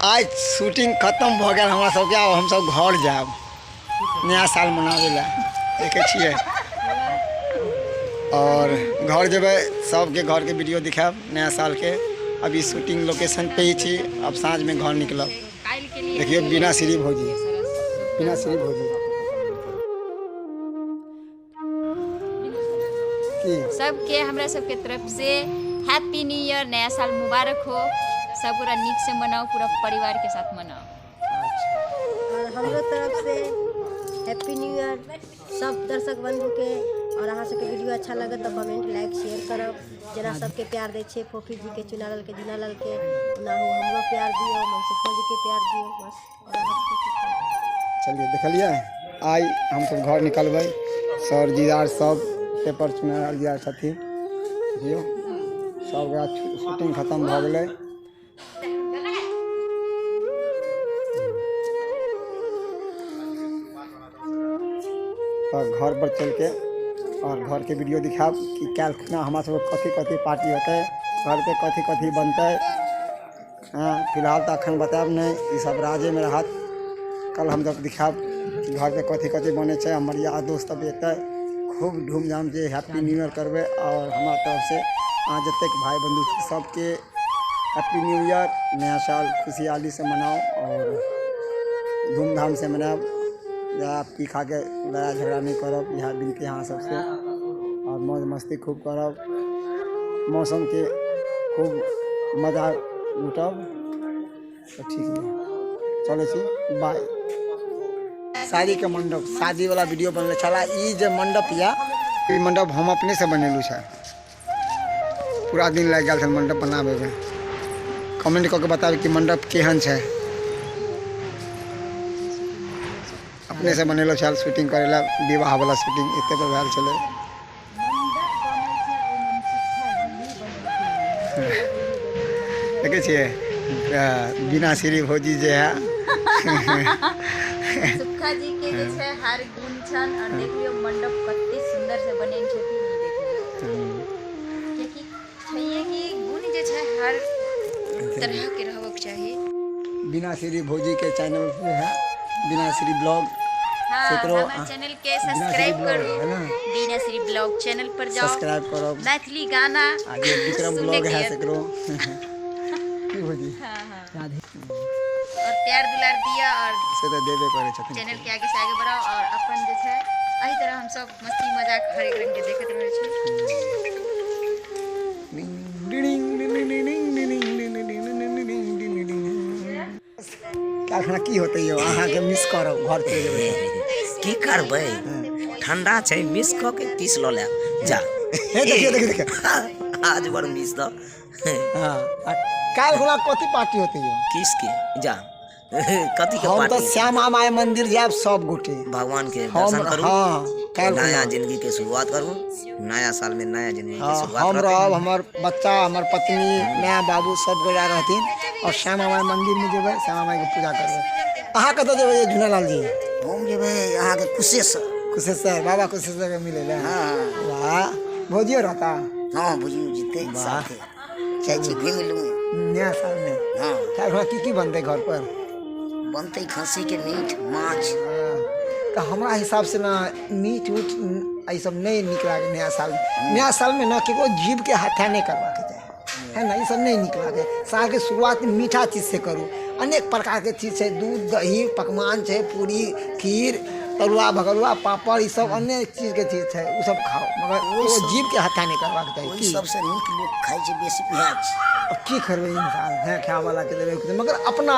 आइ shooting खत्म भऽ गेल हमरा सबके। आब हमसब घर जायब नया साल मनाबै लए, देखै छियै। और घर जेबै, सबके घरके वीडियो दिखायब नया सालके। अभी शूटिंग लोकेशन पे ही छी, अब साँझमे घर निकलब। देखियौ बिना श्री भौजी, बिना श्री भौजी की सबके हमरा सबके तरफ से हैप्पी न्यू ईयर, नया साल मुबारक हो। सब पूरा नीक से मनाओ, पूरा परिवार के साथ मनाओ। और हमरो तरफ से हैप्पी न्यू ईयर सब दर्शक बंधु के। और अहाँ सबके वीडियो अच्छा लगत तऽ कमेंट लाइक शेयर करब। जेना सबके प्यार दै छियै फोफी जी के, चुनालाल के, झुनालाल के, ओनाहु हमरो प्यार दियौ, मनसुखो जी के प्यार दियौ बस। और अहाँ सबके की कहब। चलिए देखलियै, आइ हमसब घर निकलबै। सर जीदार सब पेपर चुनालाल जी आर छथिन। देखियौ सब शूटिंग खत्म भऽ गेलै। तऽ घर पर चलि के और घर के वीडियो दिखायब कि काल्हि खुना हमरा सबके कथी कथी पार्टी होतै, घर पे कथी कथी बनतै। हँ, फिलहाल तऽ अखन बतायब नहि, ई सब राजेमे रहत। कल हम जब दिखायब कि घर पे कथी कथी बनै छै। हमर यार दोस्त सब एतै, खूब धूमधाम से हैप्पी न्यू ईयर करबै। और हमरा तरफ से अहाँ जतेक भाई बंधु छी सबके हैप्पी न्यू ईयर, नया साल खुशहाली से मनाउ और धूमधाम से मनायब। जादा पी खा के लड़ाइ झगड़ा नहि करब, इएह विनती अहाँ सबसे। और मौज मस्ती खूब करब, मौसमके खूब मजा लूटब। तऽ ठीक यऽ, चलै छी, बाय। शादीके मंडप, शादी वाला वीडियो बनले छला। ई जे मंडप यऽ, ई मंडप हम अपने से बनेलहुँ छै। पूरा दिन लागि गेल छल मंडप बनाबैमे। कमेंट कऽ के बताबी कि मंडप केहन छै। अपने से बनेलो छल शूटिंग करै लए, विवाह वाला शूटिंग एते पर भेल छलै। देखै छियै बिना श्री भौजी जे है सुखा जी के जे छै हर गुण छन। और देख लियौ मंडप कते सुंदर से बनेने छथिन, ई देख लियौ। कियाकि छैहे कि गुण जे छै हर तरह के रहबक चाही। बिना श्री भौजी के चैनल जे है बिना श्री ब्लॉग, हाँ, सेकरो हमर चैनल के बिना श्री सब्सक्राइब ब्लॉग करू, है ना, बीना श्री ब्लॉग चैनल पर जाओ, सब्सक्राइब करब। मैथिली गाना आ जे विक्रम सुनने ब्लॉग के है लिए। सेकरो की भौजी। हाँ हाँ, और प्यार दुलार दिया और से तऽ देबे करै छथिन। चैनल के आगे से आगे बढ़ाओ। और अपन जे छै एही तरह हम सब मस्ती मजाक हरेक रंग के देखैत रहै छी। काल्हि खुना की होतै यौ, अहाँके मिस करब, घर चलि जेबै। की करबै, ठंडा छै, मिस कऽ के पीस लऽ लेब जा। हे देखियौ देखियौ देखियौ, आज बड़ मिस दऽ। हाँ, आ काल्हि खुना कथी पार्टी होतै यौ? किसके जा कथी के हम तऽ पार्टी? श्यामा माय मंदिर जायब सब गोटे, भगवान के हम दर्शन करू। हाँ, काल्हि नया खुना जिंदगी के शुरुआत करू, नया साल में नया जिंदगी के हाँ, शुरुआत हम रहतै। रहब, हमर बच्चा, हमर पत्नी, माय बाबू सब गोटा रहथिन। और श्यामा माय मंदिर में जेबै, श्यामा माय के पूजा करबै। अहाँ कतऽ जेबै ये झुनालाल जी? हम जेबै अहाँके कुशेश्वर। कुशेश्वर बाबा, कुशेश्वर के मिलै लए? हाँ। वाह, भौजियो रहता? हाँ, भौजियो जीते। वाह। साथे जाइ छी घुमि लू नया साल में। हाँ। काल्हि खुना की की बनतै घर पर? बनतै खस्सी के मीट माछ। हाँ, तऽ हमरा हिसाब से ना मीट उट एहि सब नहि नीक लागे नया साल। नया साल में ना केकरो जीव के हत्या नहि करबाक चाही, है ना? ई सब नहि नीक लागे। साल के शुरुआत मीठा चीज से करू। अनेक प्रकार के चीज छै, दूध दही पकवान छै, पूरी खीर तरुआ भगरुआ पापड़, ई सब अनेक चीज के चीज छै, ओ सब खाओ, मगर ओहि ओ सब जीव के हत्या नहि करबाक चाही। ओहि की सबसँ नीक लोक खाइ छै बेसी इएह छै। अब की करबै, इंसान है, खाय वाला के देबै, मगर अपना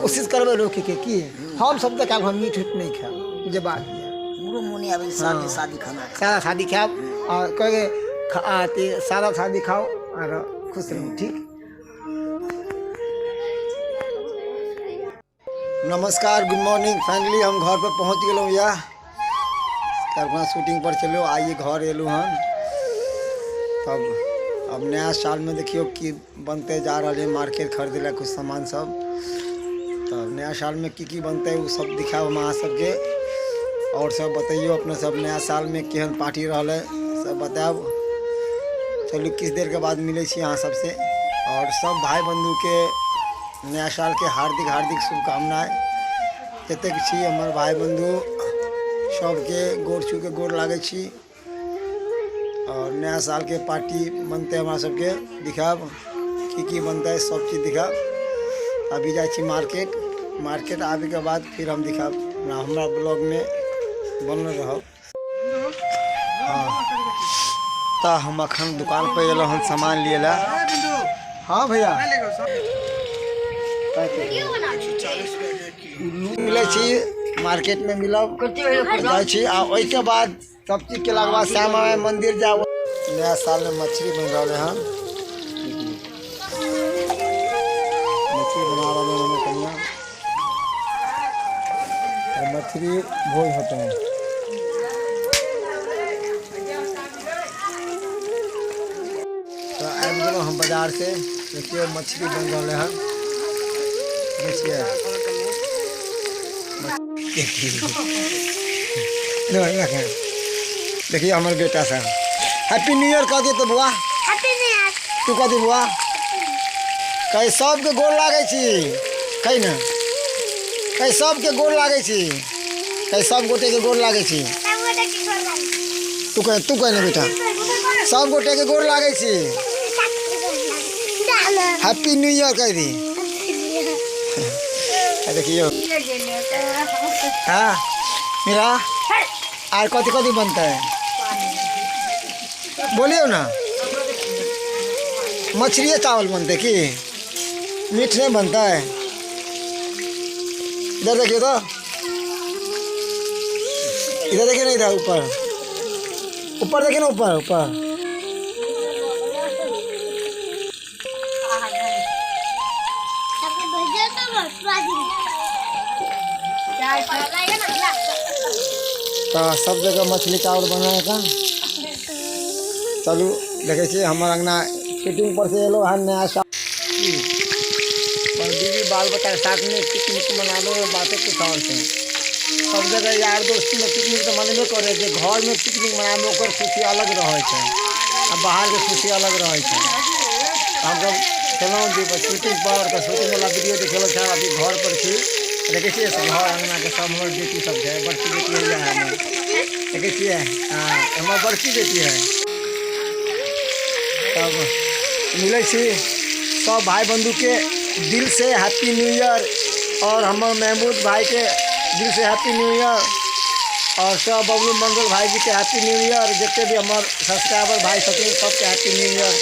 कोशिश करबै रोके के। की हम सब तऽ काल्हि हम मीठ उठ नहि खायब, जे बात यऽ। हमरो मोने आबै सादे सादी खाना खाइ। सादा सादी खायब और कहे सादा सादी खाओ और खुश रहू। ठीक, नमस्कार, गुड मॉर्निंग। फाइनली हम घर पर पहुंच गेलहुँ। यह कारखाना शूटिंग पर चलू, आइए घर एलहुँ हन। तब अब नया साल में देखियो की बनते जा रहल है। मार्केट खरीदे ला कुछ सामान सब, तब नया साल में की की बनते वो सब दिखाब हम अहाँ सबके। और सब बतैयो अपने सब नया साल में केहन पार्टी रहल है, सब बतायब। चलू किछु देर के बाद मिलै छी अहाँ सबसे। और सब भाई बंधु के नया सालके हार्दिक हार्दिक शुभकामना। जतेक छी हमर भाइ बन्धु सबके गोर छूके गोर लागै छी। और नया सालके पार्टी बनतै हमरा सबके, दिखायब की की बनतै, सब चीज दिखायब। अभी जाइ छी मार्केट, मार्केट आबैके बाद फिर हम दिखायब। हमरा ब्लॉगमे बनल रहब। हाँ, तऽ हम अखन दुकान पर एलहुँ हन सामान लिए ला। हाँ भैया, मिलै छी मार्केट में, मिलब जाइ छी। आ ओहिके बाद सब चीज केलाके बाद श्यामा माई मंदिर जाउ। नया साल में मछली बन रहा हन, मछली बना रहा है कन्या, और मछली भोज होते हैं। तो आबि गेलहुँ हम बाजार से। देखियौ मछली बन रहा है, देखिए देखिए हमारे बेटा साहब हैप्पी न्यू ईयर कह दिए तो बुआ, तू कह दी बुआ, कहीं सबके गोर लागै छी, कहीं ना कहीं सबके गोर लागै छी, कहीं सब गोटे के गोर लागै छी, तू कह, तू कह ना बेटा, सब गोटे के गोर लागै छी, हैप्पी न्यू ईयर कह दी। देखियो हाँ मेरा are कथी कथी बनता है बोलियो ना। मछली चावल बनते कि मीट नहीं बनता है? इधर देखिए तो, इधर देखिए ना, इधर ऊपर ऊपर देखिए ना, ऊपर ऊपर। तो सब जगह मछली चावल बनाए का। चलू देखे छी हमर अंगना शूटिंग पर से एलो हन नया साल। पर बीवी बाल बच्चा के साथ में पिकनिक मनाबे में बातें कुछ और छै। सब जगह यार दोस्ती में पिकनिक तो मनबे करे छै, घर में पिकनिक मनाबे ओकर खुशी अलग रहै छै आ बाहर के खुशी अलग रहै छै। हमसब छलहुँ जे शूटिंग पर, तऽ शूटिंग वाला वीडियो देखेलहुँ छल। अभी घर पर छी, देखै छियै घर अंगना के सब हमर बेटी सब छै, बड़की बेटी है हमर, देखै छियै हाँ हमर बड़की बेटी है। तब मिलै छी सब भाई बंधु के दिल से हैप्पी न्यू ईयर, और हमर महमूद भाई के दिल से हैप्पी न्यू ईयर, और सब बबलू मंगल भाई जी के हैप्पी न्यू ईयर, जितने भी हमर सब्सक्राइबर भाई छथिन सबके हैप्पी न्यू ईयर।